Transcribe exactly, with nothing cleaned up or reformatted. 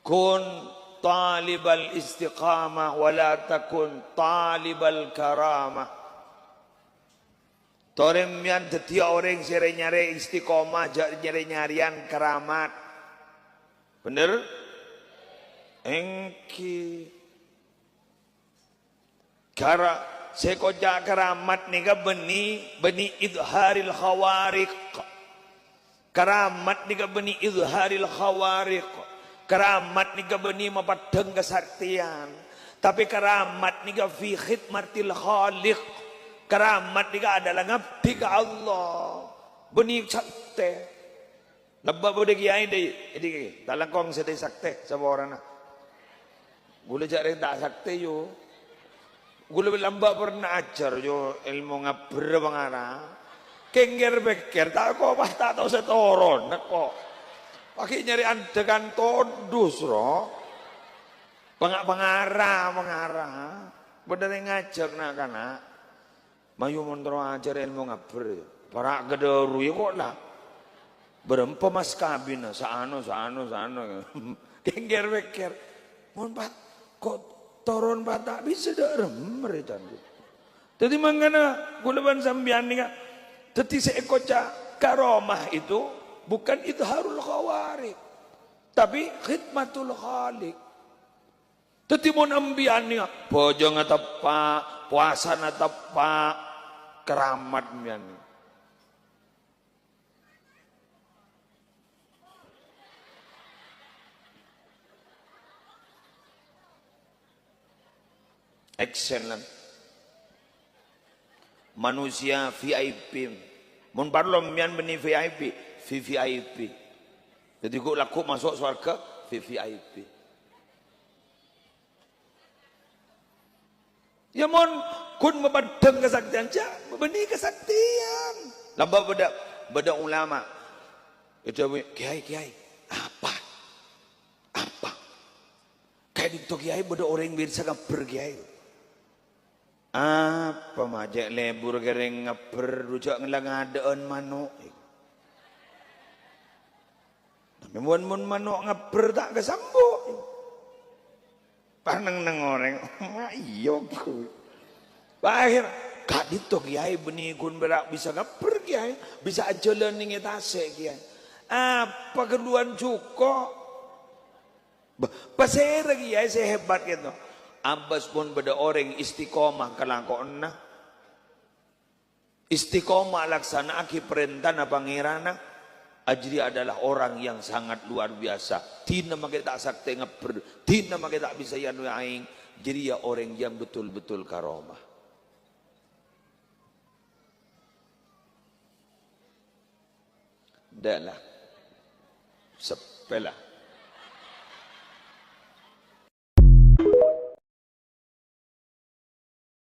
Kun talibal istiqamah wa la takun talibal karamah. Torè mèyan dhâddhiyâ orèng sè rè-nyarè istiqomah, jhâ' nyarè-nyarèyan keramat. Bhender? Èngghi. Kara-, sè èkoca' keramat nèka bânnè, bânnè idharil khawariq. Keramat nèka bânnè idharil khawariq. Keramat nèka bânnè mapaddhâng kasaktèyan. Tapè keramat nèka fi khidmatil Khaliq. Keramat nèka adalah ngabdi ka Allah. Bânnè saktè. Lambâ' bâdâ kèyaè dâ', èdhing, ta' langkong sè dâ' saktè saporana. Ghulâ jhâ' rèng ta' saktè, yo. Ghulâ lambâ' pernah ajhâr, yo, èlmo ngabbher pangara. Kèngkèr-pèkkèr, ta' ko-, pas ta' tao sè toron, ko'. Paghi' nyarè andhâkan todus, ro. Panga-, pangara, pangara. Bâdâ rèng ngajhâr na'-kana'. Mayu mon terro ajhâr èlmo ngabbher, ya. Para' ghâdhâru, ya, ko' la. Bârâmpa mas kabinna, saano, saano, saano. Kèngkèr-pèkkèr. Mon pa-, ko' toron pa' ta' bisa dâ' remmer, ya, can. Dhâddhi, mangkana kaulâ bân sampèyan nèka, dhâddhi sè èkoca' karomah itu bukan idharul khawariq, tapi khidmatul Khaliq. Dhâddhi, mon empèyan nèka, bhâjângnga teppa', powasana teppa', keramat empèyan nèka. Excellent. Manusia V I P. Mon parlo empèyan bânnè V I P, V V I P. Dhâddhi, ghu'-, lagghu' maso' sowarghâ, V V I P. Ya, mon ghun mapaddhâng kasaktèyan, jhâ' bânnè kasaktèyan. Lambâ' bâdâ, bâdâ ulama èdhâbuwi, "Kèyaè, Kèyaè, apa? Apa? Ka'dinto, Kèyaè, bâdâ orèng bisa ngabbher, Kèyaè?" "Apa, ma' cè' lebur kèrèng ngabbher, dhu jhâ' ngala-, ngadâ'ân mano'?" Tapè mon, mon mano' ngabbher ta' kasambu'. Pas neng-enneng orèng, "Ma' iyâ, ghu." Pas akhèr, "Ka'dinto, Kèyaè, bânnè ghun pèra' bisa ngabbher, Kèyaè. Bisa ajhâlân neng è tasè', Kèyaè." Apa ghâlluwân jhuko'? Bâ-, pasèra, Kèyaè, sè hebat kèto? Abâs pon bâdâ orèng istiqomah kalakowanna. Istiqomah alaksana'aghi parèntana Pangèranna, jârèya adalah orang yang sangat luar biasa. Dhina makè ta' saktè ngabbher, dhina makè ta' bisa èyanowè aèng, jârèya orèng yang betul-betul karomah. Dâ' la. Seppè la.